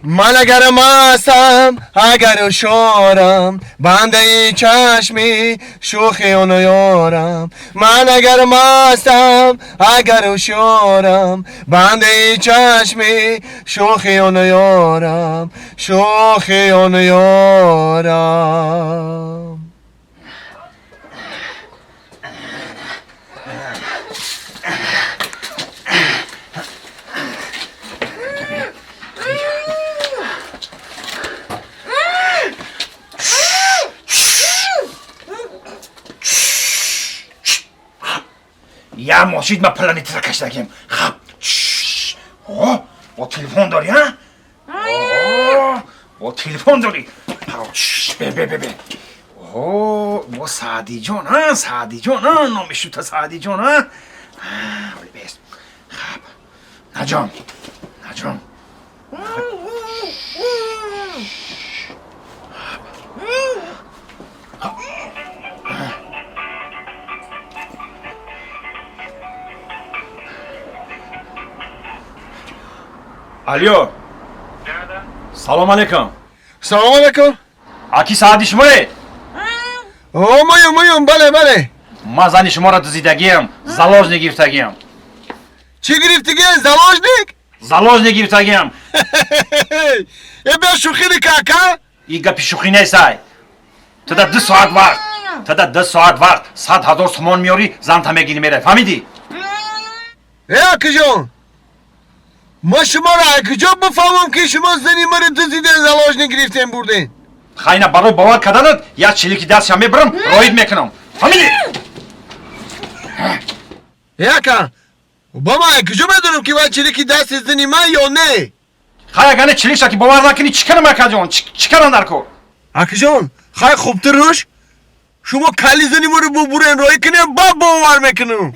Ман агар мастам, агар ҳушёрам, бандаи чашми шӯхи он ёрам. Ман агар мастам, агар ҳушёрам, бандаи чашми шӯхи он ёрам, шӯхи он ёрам. Я мошид ма планетра кашдагим. Хаб. О, бо телефон дорӣ, а? О, бо телефон дорӣ. Бе, бе, бе, бе. О, бо Саъдиҷон, а? Саъдиҷон, а? Номи шута Саъдиҷон, а? Оли бес. Хаб. Наҷон. Наҷон. Алло. Салом алейкум. Салом алейкум. Аки Саъди шумоед? О, моюм, моюм, бале, бале. Ман зани шуморо дуздидагиам, заложник гирифтагиам. Чӣ гирифтагиам? Заложник? Заложник гирифтагиам. Э, бیا шӯхӣ ника, ака? И гапи шӯхӣ нестай. Тада 2 соат вақт. Тада 2 соат вақт. 100 ҳазор сомон меёрӣ, занта мегирӣ меравӣ. Фаҳмидӣ? Э, акиҷон. Ма шуморо куҷо бифаҳмам, ки шумо зани маро дуздиден, заложник гирифтем, бурден? Хайна барои бовар карданат як чилики дастшам мебарам, роид мекунам. Фаҳмидӣ? Э, ака, ба ман куҷо медонам, ки вай чилики дасти зани ман ё не? Хай, агар не чиликша ки бовар накунӣ, чӣ кардам, акаҷон? Чӣ кардам дар кор? Акиҷон, хай хубтар руш. Шумо кали зани маро бубурен, роӣ кунем, ба бовар мекунам.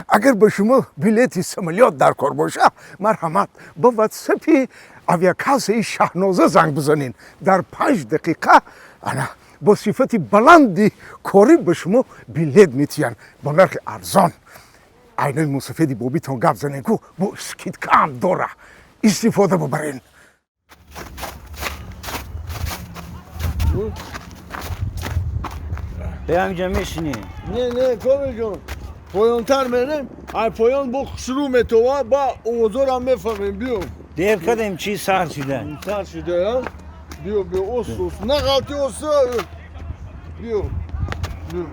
Агар ба шумо билети самолёт дар кор боша, марҳамат, ба ватсапи авиакассаи Шаҳноза занг бизанед. Дар 5 дақиқа ана бо сифати баланди корӣ ба шумо билет метиҳанд бо нархи арзон. Айнои мусафеди бобитон гап занед, ку бо скидкаам дора, истифода бубарен. Бе, ҳаминҷа мешинӣ? Не, не, Комилҷон, поёнтар мерем, ай поён бо хушрӯ метова, ба овозорам мефаҳмем. Биё. Дер кардем, чӣ сар шида? Сар шида, а? Биё, биё, ос, ос, на ғалти, ос. Биё, биё.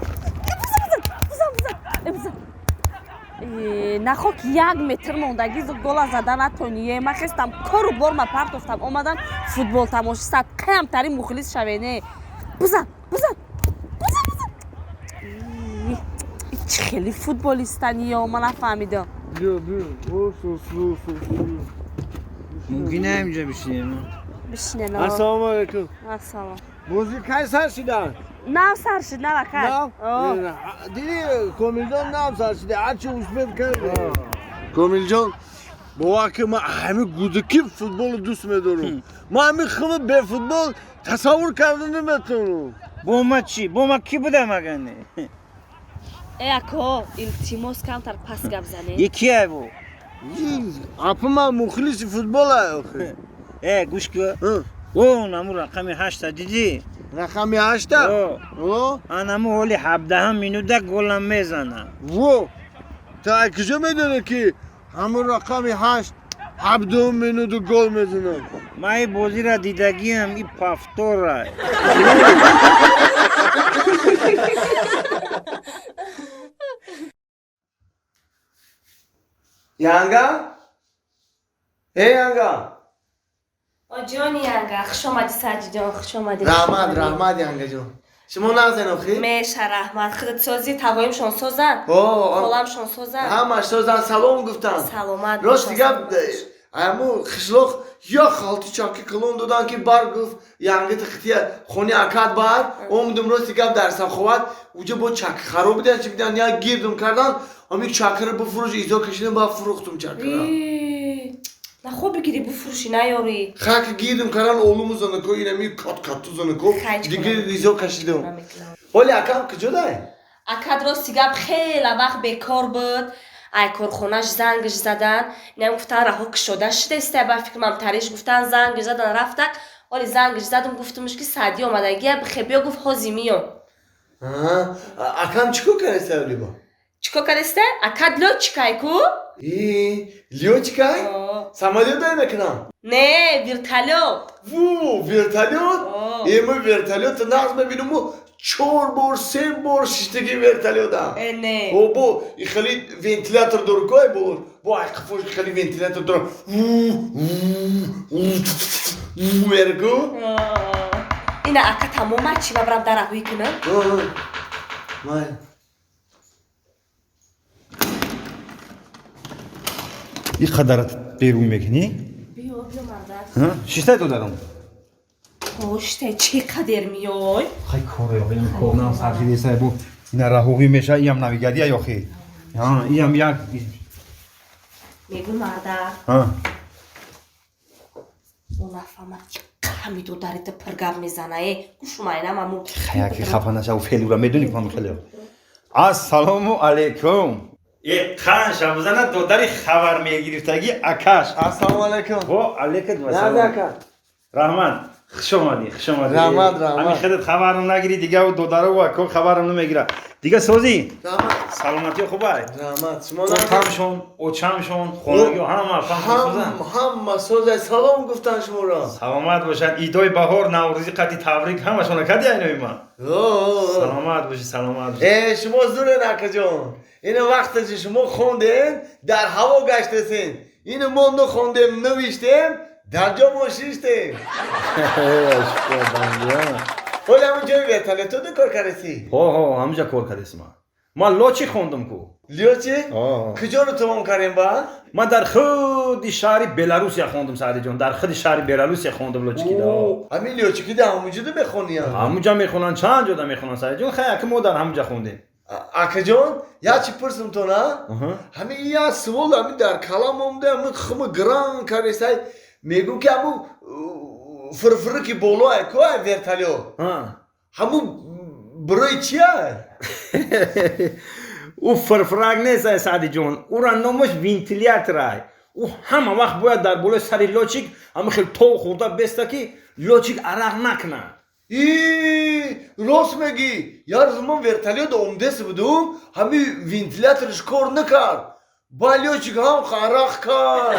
Нахок 1 метр мондагӣ гола зада натоние. Ман хестам, кору бор ма партофтам, омадам футбол тамоши. Сад қаямтарин мухлис шавене. Бизан, бизан, бизан, бизан! Чӣ хели футболистаниё, ман нафаҳмидам. Биё, биё, ос, ос, ос, ос. Мумкин ҳаминҷа бишинем? Бишинен. Ассалому алайкум. Ассалом. Бозӣ кай сар шида? Нав сар шид, навакай. Нав? Диди, Комилҷон, нав сар шида, ҳарчи успед кард. Комилҷон, бовар ки, ман ҳамин гудакӣ футболро дӯст медорам. Ман ҳамин хеле бефутбол тасаввур карда наметавонам. Бо ма чӣ? Бо ма кӣ будам агар не? Э, ако, илтимос, камтар пас гап занед. Е, кия бу? Апа, ман мухлиси футбола. Э, гӯш ку. О, наму рақами 8-та дидӣ? Рақами 8-та? О, анаму ҳоли 17-ам минута голам мезана. Во, та куҷо медонӣ, ки ҳамун рақами 8 17-ум минуту гол мезанад? Ман и бозиро дидагиам, и повтора. Янга, э, янга! Ҷони янга, хуш омадӣ, Саҷидҷон, хуш омадӣ. Раҳмат, раҳмат, янгаҷон. Шумо нағзен охи? Меша, раҳмат. Худат созӣ, тавоимшон созанд? Холамшон созанд? Ҳамаш созанд, салом гуфтанд. Саломат. Рост дигап, аму қишлоқ як халти чаки калон додан, ки бар, гуфт, янгити хития хони акад бар. Омудум, рости гап, дар Саховат уҷа бо чаки хароб бидан, чи бидан, як гирдум кардан, ами чакара бифурӯш, изо кашидам, ба фурӯхтум чакара. Нахо бигирӣ, бифурӯшӣ, наёрӣ. Хаки гирдум кардан, олуму занако, инами кат катту занако, дигар изо кашидам. Ҳоли акам куҷо дай? Акад, рости гап, хеле вақт бекор буд. Ай корхонаш зангш задан, инам гуфтан раҳо кушода шудеста, ба фикрам тариш гуфтан зангш задан рафтак. Оли зангш задум гуфтумш ки Саъдӣ омадагия, бихе биё, гуфт ҳози миём. Акам чӣ кор кардеста либо? Чӣ кор кардеста? Акат лётчикай ку? И лётчикай? Самолёт дай мекунам? Не, вертолёт. Ву, вертолёт? Э, мо вертолёт нағз мебинуму чор бор, се бор шиштаги вертолётам. Э, не. О, бо и хеле вентилятор дору кой бо бо ай қафош хеле вентилятор дору. Мерку? Ина ака тамома чӣ ба брам дараҳӯй кунам? Май. И қадарат берун мекунӣ? Биё, биё, мардак. Шиштай додарам. Оштай, чӣ қадер миёй? Хай коре, ин корнам сархидесай бу ина раҳоғӣ меша, иам навигадия ёхи. Иам як мегӯ мардак. О, нафаҳмад ки ҳами додарита пиргап мезана, э, гӯшумайнам аму. Хаяки хафа нашав, фелура медони кам хеле. Ассалому алайкум. Э, қан шабзана додари хабар мегирифтаги акаш. Ассалому алайкум. Во алайкум ассалом. Ака. Раҳмат. Хуш омадӣ, хуш омадӣ. Раҳмат, раҳмат. Ҳами худат хабарам нагирӣ, дига додару ако хабарам намегира. Дига созӣ? Раҳмат. Саломатӣ хубай? Раҳмат. Шумо Отамшон, очамшон, хонагиҳо ҳама фаҳм ҳама созай, салом гуфтан шуморо. Саломат бошад. Идои баҳор, Наврӯзи қати табрик ҳамашона кади айнои ман. Саломат бошӣ, саломат бошӣ. Э, шумо зурен акаҷон. Ина вақте ки шумо хондем, дар ҳаво гаштесен. Ина мо нахондем, навиштем, дар ҷо мо шиштем. Оли ҳамун ҷои вертолетода кор кардеси? Ҳо, ҳо, ҳамунҷа кор кардесим ман. Ман лочи хондум ку. Лёчи? Куҷоро тамом кардем ба? Ман дар худи шаҳри Беларусия хондум, Саъдиҷон. Дар худи шаҳри Беларусия хондум лочикида. Ҳамин лёчикида ҳамунҷода мехониям? Ҳамунҷа мехонанд, чанд ҷода мехонанд, Саъдиҷон. Хай, ака мо дар ҳамунҷа хондем. Акаҷон, як чи пурсум то на? Ҳамин як суол ҳамин дар калам омда, ҳамин хуму гран кардесай. Мегӯм ки ҳамун фирфири ки боло ай ку ай вертолёт. Ҳамун барои чи ай? Ӯ фирфирак нест ай, Саъдиҷон. Ӯра номаш вентилятор ай. Ӯ ҳама вақт бояд дар болои сари лётчик ҳама хел тов хӯрда беста ки лётчик арақ накунад. И рост мегӣ, як рӯз ман вертолёт омдес будум, ҳамин вентиляторш кор накард. Ба лётчик ҳам арақ кард.